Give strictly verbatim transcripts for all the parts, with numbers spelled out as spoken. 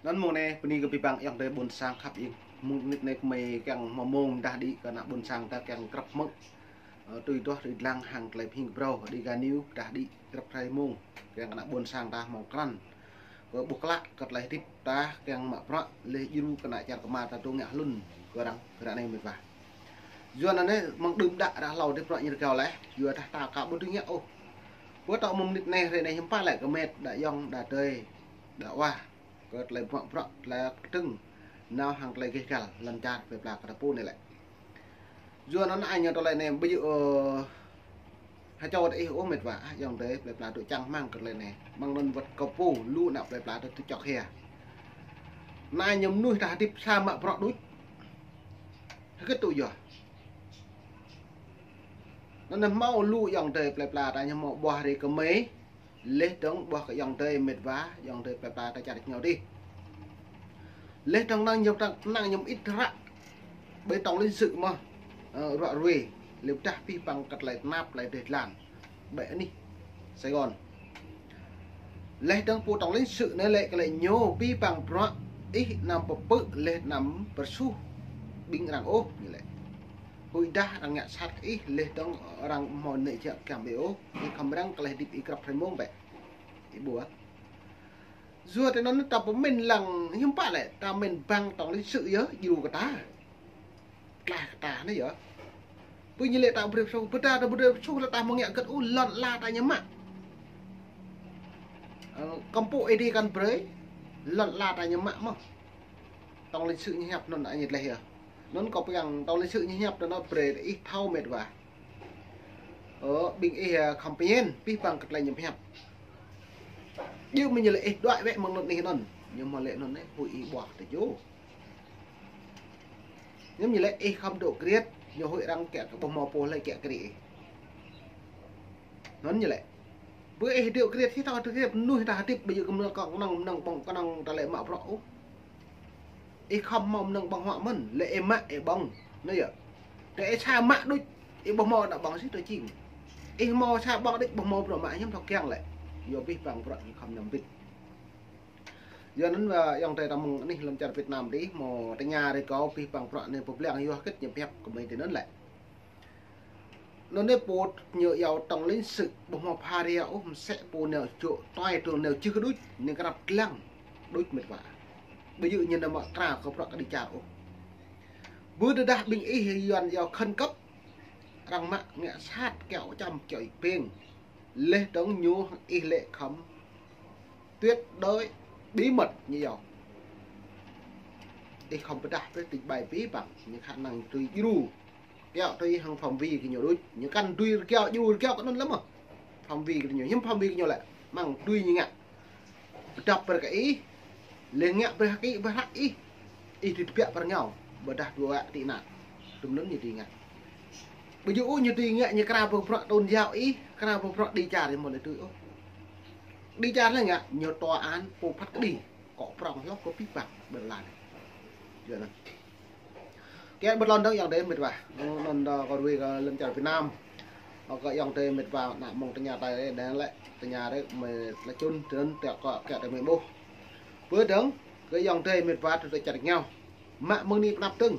Anŭn mông anai, bơni kơ abih bang ayŏng adơi ƀôn sang khăp ing. Mông anai kơmơi kiăng hmâo mông pơdah đĭ kơ ană ƀôn sang ta kiăng krăp hmư̆. Ơ, tui duah tui lăng hăng tơlơi pơhing kơ phrâo, Dega News pơdah đĭ krăp hrơi mông. Kiăng kơ ană ƀôn sang ta hmâo krăn. Kơ ƀuh klă kơ tơlơi hơdip ta kiăng mă bruă laih djru kơ ană čar kơmar ta tŭ ngă hlŭn kơ arăng ră anai mĕt wa. Yua anŭn anai mơ̆ng đưm đă ră hlâo hơdip bruă ñu rơgao laih, yua dah ta ka ƀu tui ngă ôh. Pơ tŏ mơ̆ng mơnit anai hrơi anai hiư̆m pă lĕ kơ mĕt đa ayŏng đa adơi đa wa. Kơ tơlơi bruă bruă tơlơi kơtơ̆ng nao hăng tơlơi gêh gal lŏn čar plơi pla kơ ta pô anai lĕ. Yua anŭn anai ñu tơlơi anai ƀu djơ̆, ơ, hơčâo tơ ih ôh mĕt wa, ah, ayŏng adơi plơi pla tŭ čang rơmang kơ tơlơi anai. Mơ̆ng anŭn wơ̆t kơ pô lu ană plơi pla tŭ čŏk hia. Anai ñu mơnuih ta hơdip sa mă bruă đôč. Hơget tŭ yua. Anŭn anai hmâo lu ayŏng adơi plơi pla ta ñu hmâo ƀuah rai kơmơi. Laih dơ̆ng ƀuah kơ ayŏng adơi mĕt wa, ayŏng adơi plơi pla ta čar ñu dih. Laih dơ̆ng năng ñu, năng ñu mơit ră. Ƀơi tổng lãnh sự mơ̆n, ơ, ră ruai. Laih pơdah abih bang kơ tơlơi tơnap, tơlơi dêh dlan. Ƀơi anih Sài Gòn. Laih dơ̆ng pô tổng lãnh sự anai lĕ kơ lĕ ñu abih bang bruă ih anăm pơpư̆ laih anăm pơrsuh ƀing arăng ôh ñu lĕ. Huĭ dah arăng ngă sat kơ ih laih dơ̆ng arăng hmâo nĕ jă kiăng ƀĕ ôh. Ih khŏm răng kơ laih hơdip ih krăp hrơi mông bĕ. Ih ƀuh. Yua tơ anŭn ta pơmĭn lăng hiư̆m pă lĕ, ta mĭn bang tổng lãnh sự yơh, djru kơ ta. Tlaih kơ ta anai yơh. Pơ ñu lĕ ta brơi pơsuh, pơ ta ta brơi pơsuh lĕ ta hmâo ngă hơget ôh, lŏn ala ta ñu mă. Ơ, kơmpŭ ih đĭ kăn brơi, lŏn ala ta ñu mă mơ̆n. Tổng lãnh sự ñu hiăp anŭn anai tlaih yơh. Anŭn kâo pơgang tổng lãnh sự ñu hiăp tơ anŭn brơi ih thâo mĕt wa. Ơ, ƀing ih, ơ, khŏm pơñen, abih bang kơ tơlơi ñu pơhiăp. Djơ̆ mơ̆ ñu lĕ ih đuaĭ wĕ mơ̆ng anŭn anih anŭn. Ñu hmâo lĕ anŭn anai, huĭ ih ƀuah tơ jô. Ñu mơ̆ ñu lĕ ih khŏm dŏ kriêt, ñu huĭ arăng kiăng kơ ƀu hmâo pô lĕ kiăng kơ ih. Anŭn ñu lĕ. Pơ ih dŏ kriêt, ih thâo dŏ kriêt, mơnuih ta hơdip ƀu djơ̆ kơ mơnơ̆ng kơnơ̆ng, mơnơ̆ng ƀơ̆ng kơnơ̆ng ta lĕ mă bruă ôh. Ih khŏm hmâo mơnơ̆ng ƀơ̆ng huă mơ̆n, lĕ ih mă ih ƀơ̆ng. Anai yơh. Tơ ih sa mă đôč, ih ƀu hmâo ană ƀơ̆ng sĭt tơ jing. Ih hmâo sa ƀơ̆ng đôč ƀu hmâo bruă mă hiư̆m thâo kiăng lĕ. Yua abih bang bruă ih khŏm anăm wĭt. Yua anŭn wa ayŏng adơi ta mơ̆ng anih lŏn čar Việt Nam dih hmâo tơña rai kâo abih bang bruă anai pơblang yua hơget ñu pơhiăp kơ mơi tơ anŭn lĕ. Anŭn anai pô ñu iâu tổng lãnh sự ƀu hmâo pha ria ôh, mơsĕ pô nao čŏk tuai tơl nao čih kơ đôč, ñu krăp lăng đôč mĕt wa. Ƀu djơ̆ ñu nao mă kra kơ bruă kơ đĭ čar ôh. Ƀu tơdah ƀing ih Yuan iâu khẩn cấp, arăng mă ngă sat kiaŏ čăm kiaŏ ih peng. Laih dơ̆ng ñu hăng ih lĕ khŏm tuyệt đối bí mật ñu iâu. Ih khŏm pơdah brơi tĭng ƀai abih bang, ñu khả năng tui djru. Kiaŏ tui hăng phạm vi kơ ñu đôč, ñu kăn tui rơkiaŏ djru rơkiaŏ kơ anŭn lăm mơ̆n. Phạm vi kơ ñu, hiư̆m phạm vi kơ ñu lĕ, mơ̆ng tui ñu ngă. Pơdăp brơi kơ ih, lĕ ngă brơi hơkĭ brơi hră ih. Ih tui tơbiă pơ rơngiao, ƀôdah dua wă tị nạn. Tơm anŭn ñu tui ngă. Ƀu djơ̆ ôh ñu tui ngă ñu kra pơ bruă tôn giáo ih, kra pơ bruă đĭ čar ih hmâo lĕ tui ôh. Đĭ čar lĕ ngă, ñu tòa án pô phat kơđi. Kŏ prŏng hloh kơ abih bang ƀơi lŏn anai. Yua anŭn. Kiăng ƀơi lŏn dơ̆ng ayŏng adơi mĕt wa. Anŭn, anŭn dŏ kơ rui kơ lŏn čar Việt Nam. Ơ kơ ayŏng adơi mĕt wa ană mơ̆ng tơña tai đen lĕ. Tơña rai mơi lă čun tơnŭn tiăk kơ kiăng adơi mơi ƀuh. Pơ dơ̆ng kơ ayŏng adơi mĕt wa tŭ tơ čar rơngiao. Mă mơ̆ng anai pơanăp dơ̆ng.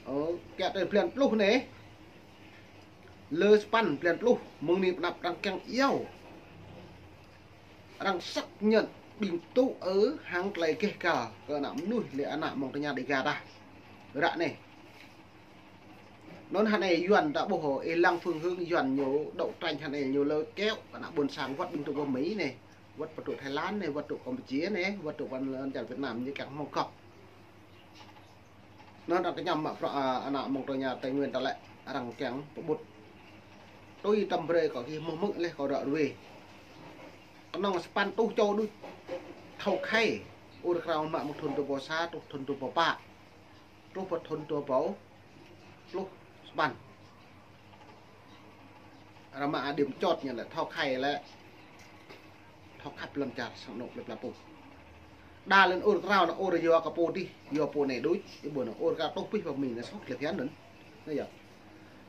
Ơ, kiăng adơi blan pluh anai. Lơ sapăn blan pluh mơ̆ng anai pơanăp arăng kiăng iâu. Arăng xác nhận ƀing tŭ ư hăng tơlơi gêh gal kơ ană mơnuih lĕ ană mơ̆ng tơña Dega ta. Ră anai. Anŭn hơnai Yuan ta ƀuh hŏ, ih lăng phương hướng Yuan ñu đấu tranh hơnai ñu lơ kéo ană ƀôn sang wơ̆t ƀing tŭ pơ Mi anai, wơ̆t pơ tŭ Thái Lan anai, wơ̆t tŭ Campuchia anai, wơ̆t tŭ pơ lŏn čar Việt Nam ñu kiăng hmâo gŏp. Anŭn arăng kơñăm mă bruă, a, ană mơ̆ng tơña Tây Nguyên ta lĕ arăng kiăng pơƀut. Tui tơm brơi kâo gih hmư̆ hmư̆ laih kâo ră ruai. Kơnơ̆ng sapăn tuh čô đôč thâo khăp. Ur krao mă mơ̆ng thŭn dua rơbâo sa truh thŭn dua rơbâo pă. Truh pơ thŭn dua rơbâo pluh sapăn. Arăng mă ađim čot ñu lĕ thâo khăp lĕ. Thâo khăp lŏn čar sang anŏ plơi pla pô. Đa lĕ ur krao anŭn ur yua kơ pô dih, yua pô anai đôč, ih ƀuh anŭn ur krao tuh pih pơ Mi anŭn soh lĕ phiăn anŭn. Anai yơh.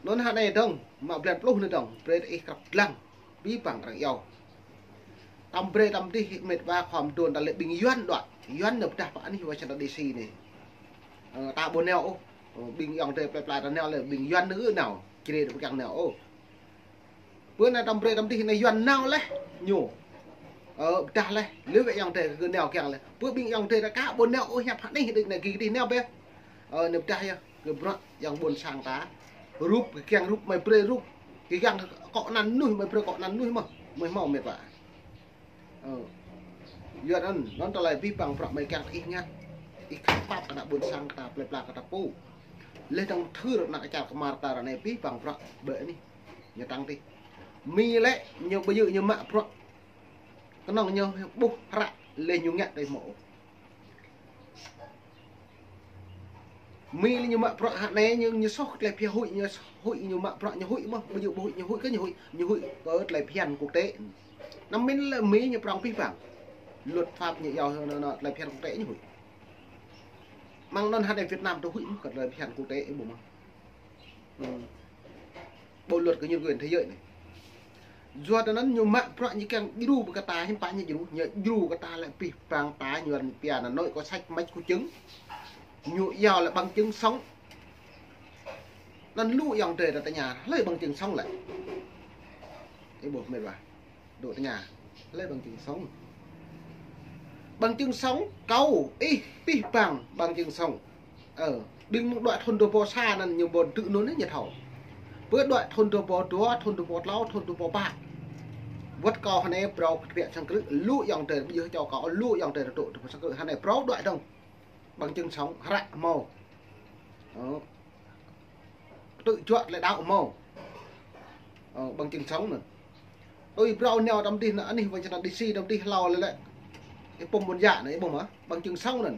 Anŭn hơnai dơ̆ng, mă blan pluh anai dơ̆ng, brơi ih krăp lăng, abih bang arăng iâu. Tơm brơi tơm dih mĕt wa khŏm đon ta lĕ ƀing Yuan đuaĭ. Yuan nao pơdah pơ anih Washington D C anai. Ơ, ta ƀu nao ôh. Ơ, ƀing ayŏng adơi plơi pla ta nao lĕ, ƀing Yuan nao ư nao. Čơrê ta ƀu kiăng nao ôh. Pơ anai tơm brơi tơm dih anai Yuan nao laih ñu. Ơ, pơdah laih. Lĕ wơ̆t ayŏng adơi kơ nao kiăng laih. Pơ ƀing ayŏng adơi ta aka ƀu nao ôh, hiăp hă anai, đĭ anai gih gih nao bĕ. Ơ, anai pơdah yơh. Kơ bruă ayŏng ƀôn sang ta. Rup, kơ kiăng rup, mơi brơi rup. Kơ kiăng akŏ anăn mơnuih, mơi brơi akŏ anăn mơnuih mơh. Mơi hmâo mĕt wa. Ơ. Yua anŭn, anŭn tơlơi abih bang bruă mơi kiăng ih ngă. Ih khăp pap kơ ană ƀôn sang kơ ta, plơi pla kơ ta pô. Laih dơ̆ng thâo ană čar kơmar ta ră anai abih bang bruă ƀơi anih. Ñu tăng tih. Mi lĕ ñu ƀu djơ̆ ñu mă bruă. Kơnơ̆ng ñu ƀuh hră laih ñu ngă tơi mơ̆. Mi lĕ ñu mă bruă hă anai ñu, ñu soh tơlơi phiăn huĭ, ñu huĭ ñu mă bruă ñu huĭ mơh, ƀu djơ̆ ƀu huĭ ñu huĭ kơ ñu huĭ, ñu huĭ kơ tơlơi phiăn quốc tế. Anăm min lĕ Mi ñu prŏng abih bang. Luật pháp ñu iâu anŭn, anŭn tơlơi phiăn quốc tế ñu huĭ. Mơ̆ng anŭn hă anai Việt Nam tơ huĭ mơh kơ tơlơi phiăn quốc tế ih ƀuh mơh. Ơ. Bộ luật của nhân quyền thế giới anai. Yua anŭn ñu mă bruă ñu kiăng djru ƀơi kơ ta, hiư̆m pă ñu djru, ñu djru kơ ta lĕ abih bang ta ñu ăn pia anŭn nội có sách mách có chứng. Ñu iâu lĕ bằng chứng sống. Anŭn lu ayŏng adơi ta tơña, hlơi bằng chứng sống lĕ. Ih ƀuh mĕt wa. Dŏ tơña, hlơi bằng chứng sống. Bằng chứng sống, kâo, ih, abih bang, bằng chứng sống. Ơ, ƀing mơ̆ng đuaĭ thun dua rơbâo sa anŭn ñu ƀu djơ̆ anŭn ñu thâo. Pơ đuaĭ thun dua rơbâo dua, thun dua rơbâo klâo, thun dua rơbâo pă. Wơ̆t kâo hơnai phrâo kơtơbiă sang krư̆, lu ayŏng adơi, ƀu djơ̆ čô kâo, lu ayŏng adơi dŏ tơbiă sang krư̆, hơnai phrâo đuaĭ dơ̆ng. Bằng chứng sống, hră hmâo. Ơ. Tơjuă tơlơi đaŏ hmâo. Ơ, bằng chứng sống anŭn. Tui phrâo nao tơm dih anŭn, anih Washington D C tơm dih hlâo lĕ lĕ. Ih pơm ƀôn yă anŭn, ih ƀuh mơ̆. Bằng chứng sống anŭn.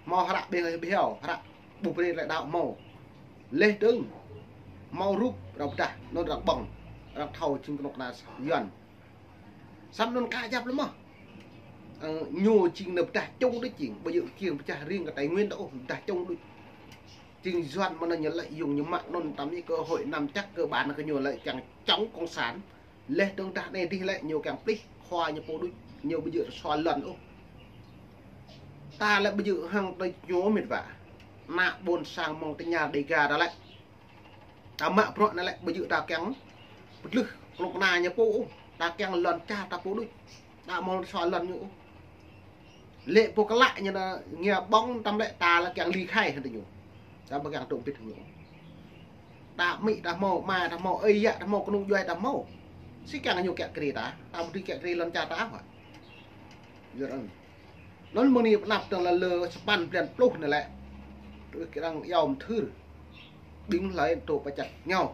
Hmâo hră ƀing ih ƀiă, hră ƀuh brơi tơlơi đaŏ hmâo. Laih dơ̆ng. Hmâo rup arăng pơdah, anŭn arăng ƀơ̆ng. Arăng thâo jing kơnuk kơna Yuan. Samơ̆ anŭn aka djăp lĕ mơh. Ơ, ñu jing anŭn pơdah čung đôč jing, ƀu djơ̆ kiăng pơčah riêng kơ Tây Nguyên ta ôh, pơdah čung đôč. Jing Yuan mơ̆n ñu lợi dụng ñu mă anŭn tơm ñu cơ hội nắm chắc cơ bản kơ ñu lĕ kiăng chống cộng sản. Laih dơ̆ng tah anai dih lĕ ñu kiăng plih khua ñu pô đôč, ñu ƀu djơ̆ sua lŏn ôh. Ta lĕ ƀu djơ̆ hăng tơ ñu mĕt wa. Ană ƀôn sang mơ̆ng tơña Đêga ta lĕ. Ta mă bruă anai lĕ ƀu djơ̆ ta kiăng pơtlưh kơnuk kơna ñu pô ôh, ta kiăng lŏn čar ta pô đôč. Ta hmâo sua lŏn ñu ôh. Lĕ pô klă ñu anŭn ngă ƀơ̆ng tơm lĕ ta lĕ kiăng ly khai hăng tơ ñu. Ta ƀu kiăng tŭ bit hăng ñu. Ta amĭ ta hmâo, ama ta hmâo, ơi yă ta hmâo, kơnung djuai ta hmâo. Či kiăng ñu kiă kriê ta, ta ƀu dưi kiă kriê lŏn čar ta ôh hă. Yua anŭn. Anŭn mơ̆ng anai pơanăp tơ̆ng lơ sapăn blan pluh anai lĕ. Tui kơ arăng iâu mơthưr. Ƀing hlơi dŏ pơčăt ñu.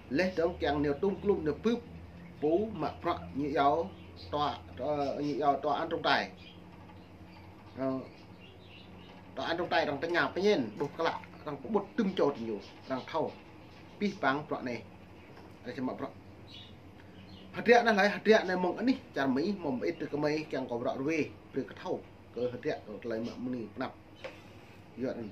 Laih dơ̆ng kiăng ñu tŭm klum ñu bưp. Pô mă bruă ñu iâu tòa, ơ, ñu iâu tòa án trọng tài. Ơ, tòa án trọng tài arăng tơña pơñen, ƀuh klă, arăng pơƀut tŭm čô tơ ñu, arăng thâo. Abih bang bruă anai. Arăng či mă bruă. Hơdră anai hlơi, hơdră anai mơ̆ng anih, čar Mi, mơ̆ng ƀit tơ kơ Mi, kiăng kơ bruă ruai, brơi kơ thâo. Kơ hơdră kơ tơlơi mă mơni pơanăp. Yua anŭn.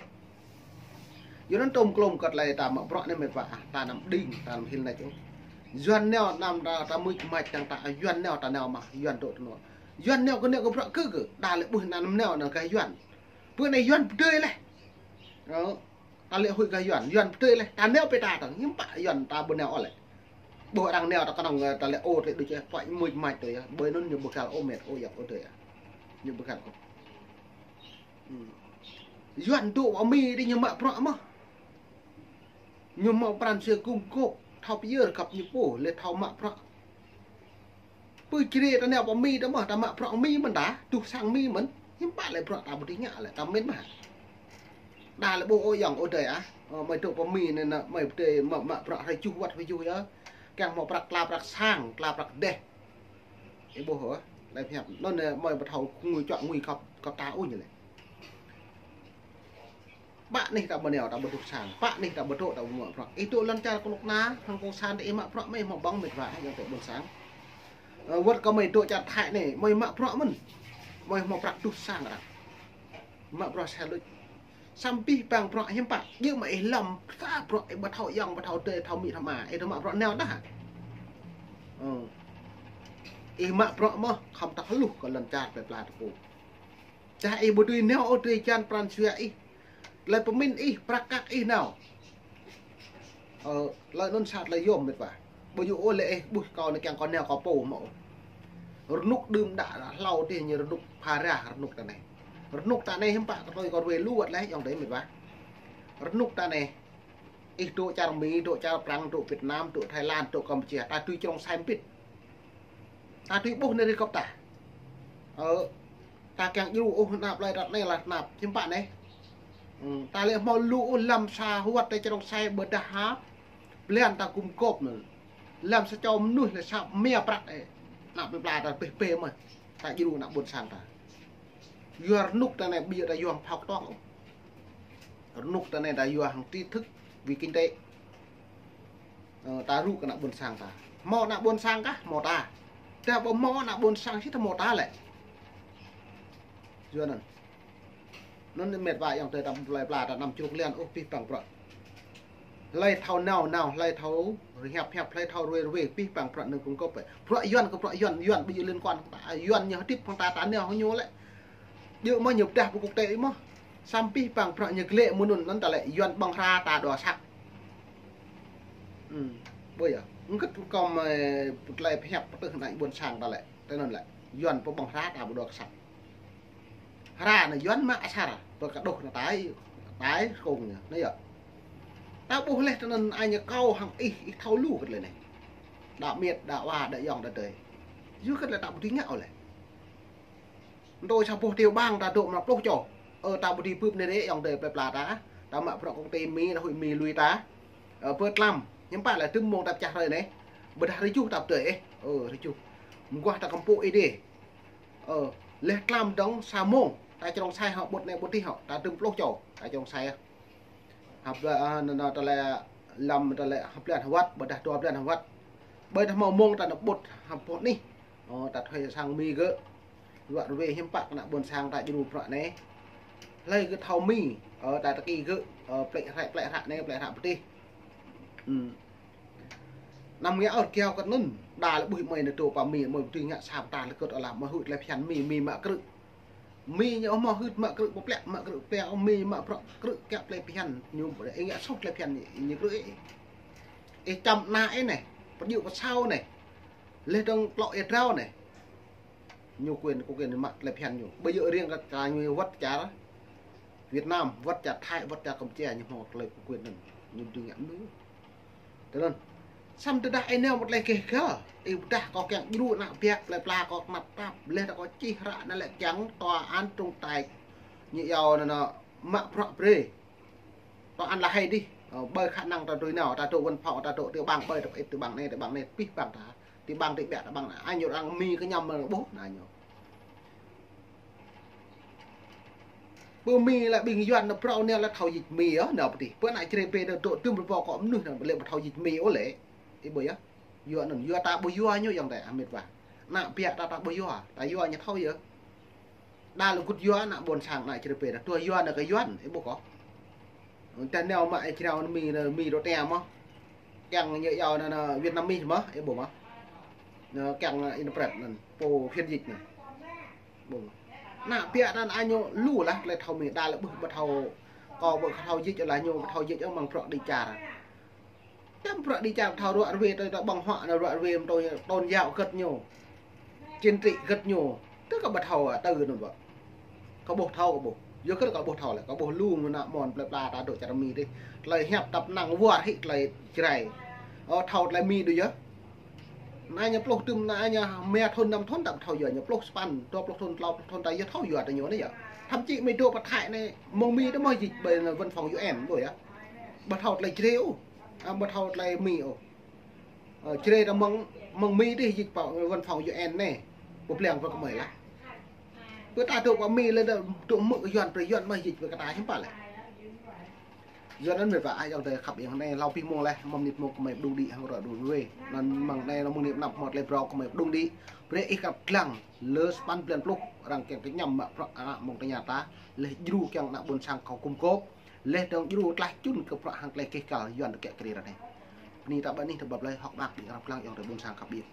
Yua anŭn tŭm klum kơ tơlơi ta mă bruă anai mĕt wa, ta anăm đing, ta anăm hil nač ôh. Yuan nao anăm ta, ta mưč mač tăng ta, Yuan nao ta nao mă, Yuan dŏ tơ anŭn. Yuan nao kơ nao kơ bruă kơ kơ, đa lĕ ƀuh anăm nao anŭn kơ Yuan. Pơ anai Yuan pơdơi laih. Ơ. Ta lĕ huĭ kơ Yuan, Yuan pơdơi laih, ta nao pơ ta tơ̆ng, hiư̆m pă Yuan ta ƀu nao ôh lĕ. Ƀuh arăng nao ta kơnơ̆ng, ơ, ta lĕ ôh, tơlơi đôč ôh, pơai mưč mač tui yơh. Ƀơi anŭn ñu ƀu găl ôh mĕt, ôh yă, ôh adơi ah. Ñu ƀu găl ôh. Hm. Yuan dŏ pơ Mi dih ñu mă bruă mơh. Ñu hmâo pran jua gum gôp, thâo pơyơr găp ñu pô, lĕ thâo mă bruă. Pơ Jrai ta nao pơ Mi ta mơ̆, ta mă bruă Mi mơ̆n ta, tuh sang Mi mơ̆n. Hiư̆m pă lĕ bruă ta ƀu dưi ngă lĕ, ta mĭn mơ̆. Đa lĕ ƀuh ôh ayŏng ôh adơi ah. Ơ, mơi dŏ pơ Mi anai, anai, mơi pơdơi mă, mă bruă hrơi juh wơ̆t hrơi juh yơh. Kiăng hmâo prăk tla prăk sang, tla prăk rơdêh. Ih ƀuh ôh, lĕ hiăp. Anŭn anai mơi ƀu thâo ngui čuă ngui kăp, kăp ta ôh ñu lĕ. Pă anih ta ƀu nao, ta ƀu tuh sang. Pă anih ta ƀu dŏ, ta ƀu mă bruă. Ih dŏ lŏn čar kơnuk kơna, hăng cộng sản ta ih mă bruă mơi hmâo ƀơ̆ng mĕt wa, ayŏng adơi ƀôn sang. Ơ, wơ̆t kơ mơi dŏ čar Thái anai, mơi mă bruă mơ̆n. Mơi hmâo prăk tuh sang arăng. Mă bruă sel luč. Samơ̆ abih bang bruă hiư̆m pă, djơ̆ mă ih lăm, sa bruă ih ƀu thâo ayŏng, ƀu thâo adơi, thâo amĭ, thâo ama, ih dŏ mă bruă nao dah. Ơ. Ih mă bruă mơ̆, khŏm ta hluh kơ lŏn čar plơi pla ta pô. Čah ih ƀu dưi nao ôh, drơi jăn pran jua ih, tơlơi pơmĭn ih, prăk kăk ih nao. Ơ, tơlơi anŭn sat tơlơi yôm mĕt wa. Ƀu djơ̆ ôh lĕ ih ƀuh kâo anai kiăng kâo nao kâo pô mơ̆ ôh. Rơnŭk đưm đă hlâo dih ñu rơnŭk phara rơnŭk ta anai. Rơnŭk ta anai hiư̆m pă kơ tui kâo ruai lu wơ̆t leh ayŏng adơi mĕt wa. Rơnŭk ta anai. Ih dŏ čar Mi, dŏ čar Prăng, dŏ Việt Nam, dŏ Thái Lan, dŏ Campuchia, ta dưi črông sai mbĭt. Ta dưi ƀuh anai rơkâo ta. Ơ, ta kiăng djru ôh anăp plơi ta anai lah anăp hiư̆m pă anai. Ư, ta lĕ hmâo lu ôh lăm sa wơ̆t ta črông sai ƀơdah ha. Blan ta gum gôp anŭn. Lăm sa čô mơnuih lĕ sa mia prăk ê. Anăp plơi pla ta pĕh pĕh mơ̆. Ta djru anăp ƀôn sang ta. Yua rơnŭk ta anai ƀu djơ̆ ta yua hăng phao kơtuang ôh. Rơnŭk ta anai ta yua hăng tri thức vì kinh tế. Ơ, ta rŭ kơ anăp ƀôn sang ta. Hmâo anăp ƀôn sang kah, hmâo ta. Ta ƀu hmâo anăp ƀôn sang či ta hmâo ta lĕ. Yua anŭn. Anŭn mĕt wa ayŏng adơi ta plơi pla ta anăm čruk lian ôh pih păng prăk. Hlơi thâo nao nao, hlơi thâo hiăp hiăp, hlơi thâo ruai ruai, pih păng prăk anŭn kơkuh kơkuh. Prăk Yuan kơ prăk Yuan, Yuan ƀu djơ̆ liên quan ta, Yuan ñu hơdip hăng ta, ta nao hăng ñu lĕ. Djơ̆ mơ̆ ñu pơdah pơ quốc tế mơ̆. Samơ̆ pih păng prăk ñu glĕ mơ̆ anŭn, anŭn ta lĕ Yuan ƀơ̆ng hra ta dŏ sat. Ư, ƀơi yơh. Ngơ̆t kơm, ơ, tơlơi pơhiăp pơtưh anăp ƀôn sang ta lĕ. Tui anŭn lĕ. Yuan pơƀơ̆ng hra ta ƀu dŏ kơ sat. Hra anai Yuan mă asar, pơkơđoh anai tai, tai kông anai, anai yơh. Ta ƀuh leh tui anŭn ai ñu kâo hăng ih, ih thâo lu kơ tơlơi anai. Đa miet, đa wa, đa ayŏng, đa adơi. Yua kơ tơlơi ta ƀu dưi ngă ôh leh. Anŭn tui sa boh tiểu bang ta dŏ mơ̆ng pluh čô. Ơ, ta ƀu dưi bưp anai rĕ ayŏng adơi plơi pla ta. Ta mă prăk công ty Mi, ta huĭ Mi lui ta. Ơ, pơ tlam. Hiư̆m pă lĕ tơm mông ta pơčah hrơi anai. Ƀơdah rơjuh ta pơdơi ê. Ơ, rơjuh. Mơguah ta kơmpŭ ê đê. Ơ, leh tlam dơ̆ng sa mông, ta črông sai hŏ, ƀut anai ƀut adih hŏ, ta tơm pluh čô, ta črông sai. Hăp, ơ, anŭn, anŭn, tơlơi lăm, tơlơi hăp blan hơwăt, ƀơdah dua blan hơwăt. Ƀơi ta hmâo mông ta anŭn ƀut hăp ƀut anih. Ơ, ta thuê sang Mi gơ̆. Ruă ruai hiư̆m pă kơ anăp ƀôn sang ta djru prăk anai. Hlơi gơ̆ thâo Mi, ơ, ta tơki gơ̆, ơ, plĕ hră, plĕ hră anai, plĕ hră ƀut adih. Ư. Anăm ngă ôh kiao kơ anŭn, đa lĕ ƀuh mơi anai dŏ pơ Mi, mơi ƀu dưi ngă sa pơtă lĕ kơt ala mơi huĭ tơlơi phiăn Mi, Mi mă krư̆. Mi ñu mă hưt mă krư̆ pơplĕ, mă krư̆ pơplĕ, Mi mă prăk krư̆ kiăng tơlơi phiăn, ñu ƀu djơ̆ ih ngă soh tơlơi phiăn ñu, ñu krư̆ ih. Ih čăm ană ih anai, pơdjơ̆ pơsao anai. Leh dơ̆ng tlŏ ih drao anai. Ñu quyền, có quyền mă tơlơi phiăn ñu. Ƀu djơ̆ riêng kơ čar ñu wơ̆t čar Việt Nam, wơ̆t čar Thái, wơ̆t čar Campuchia, ñu hmâo tơlơi có quyền anŭn. Ñu dưi ngă mơnuih. Tui anŭn. Samơ̆ tơdah ih nao mơ̆ tơlơi gêh găl, ih pơdah kâo kiăng djru ană biă plơi pla kâo kơnăp tap, leh dơ̆ng kâo čih hră anai lĕ kiăng tòa án trọng tài ñu iâu anŭn, anŭn mă prăk brơi. Tòa án là hay dih, ơ, ƀơi khả năng ta dưi nao, ta dŏ văn phòng, ta dŏ tiểu bang, ƀơi ta pơit tiểu bang anai, tiểu bang anai, pih păng ta. Tiểu bang, tiểu bang, tiểu bang anai, anŭn arăng Mi kơ ñăm mơ̆ ƀuh, anŭn ñu. Pơ Mi lĕ ƀing Yuan anŭn phrâo anai lĕ thâo dịch Mi yơh, anŭn pơtih. Pơ ană Jrai pơ anŭn dŏ tơm rơbâo kơ mơnuih anŭn lĕ ƀu thâo dịch Mi ôh lĕ. Ih ƀuh yơh. Yua anŭn, yua ta ƀu yua ñu ayŏng adơi, a mĕt wa. Ană biă ta ta ƀu yua, ta yua ñu thâo yơh. Đa lĕ gŭt yua ană ƀôn sang ană Jrai pơ anŭn, tuah yua anŭn kơ Yuan, ih ƀuh kơ. Tơdah nao mă ih jrao Mi, Mi dŏ tơngia mơ̆. Kiăng ñu iâu anŭn, anŭn Vietnamese mơ̆, ih ƀuh mơ̆. Anŭn kiăng interpret anŭn, pô phiên dịch anŭn. Ƀuh. Ană biă ta anŭn ñu lu lah, tơlơi thâo Mi đa lĕ ƀuh ƀu thâo, kâo ƀu thâo dịch lah ñu, ƀu thâo dịch mơ̆ng prăk đi čar. Čăm prăk đi čăm thâo ruă ruai tơlơi ta ƀơ̆ng huă anŭn ruă ruai mơ̆ng tơlơi tôn giáo gơ̆t ñu. Chính trị gơ̆t ñu. Tơ kâo ƀu thâo, ơ, tơ anŭn ƀă. Kâo ƀuh thâo kâo ƀuh. Yua kơ kâo ƀuh thâo lĕ. Kâo ƀuh lu mơnă mon plơi pla ta dŏ čar Mi dih. Tơlơi hiăp tăp năng wơr hĭ tơlơi Jrai. Ơ, thâo tơlơi Mi đôč yơh. Anai ñu pluh tơm anai ñu mia thŭn năm thŭn ta ƀu thâo yua ñu pluh sapăn, dua pluh thŭn, klâo pluh thŭn ta yua thâo yua ta ñu anai yơh. Thậm chí Mi dŏ pơ Thái anai, mơ̆ng Mi ta mơ̆ dịch ƀơi anŭn văn phòng U N ƀuh yơh. Ƀu thâo tơlơi Jrai ôh. A, ƀu thâo tơlơi Mi ôh. Ơ, Jrai ta mơ̆ng, mơ̆ng Mi dih dịch pơ văn phòng U N anai. Pơblang pơ kơmơi lah. Pơ ta dŏ pơ Mi lĕ dŏ mơ̆ Yuan, pơ Yuan mơ̆ dịch pơ kơ ta hiư̆m pă lĕ. Yua anŭn mĕt wa ayŏng adơi khăp iăng anai, hlâo pih mông leh, mơ̆ng mơnit mông kơmơi pơđung đĭ hăng ruă đung ruai. Anŭn mơ̆ng anai, anŭn mơ̆ng anai anăp mơ̆ tơlơi phrâo kơmơi pơđung đĭ. Brơi ih kăp lăng, lơ sapăn blan pluh, arăng kiăng kơ ñăm mă prăk ană mơ̆ng tơña ta, leh djru kiăng ană ƀôn sang kâo gum gôp. Leh dơ̆ng djru tlaih čun kơ prăk hăng tơlơi gêh găl Yuan tơkĕ kơri ră anai. Bơni ta ƀă anih ta ƀă plơi hŏk mơak ƀing arăng pơblang ayŏng adơi ƀôn sang khăp ƀiă.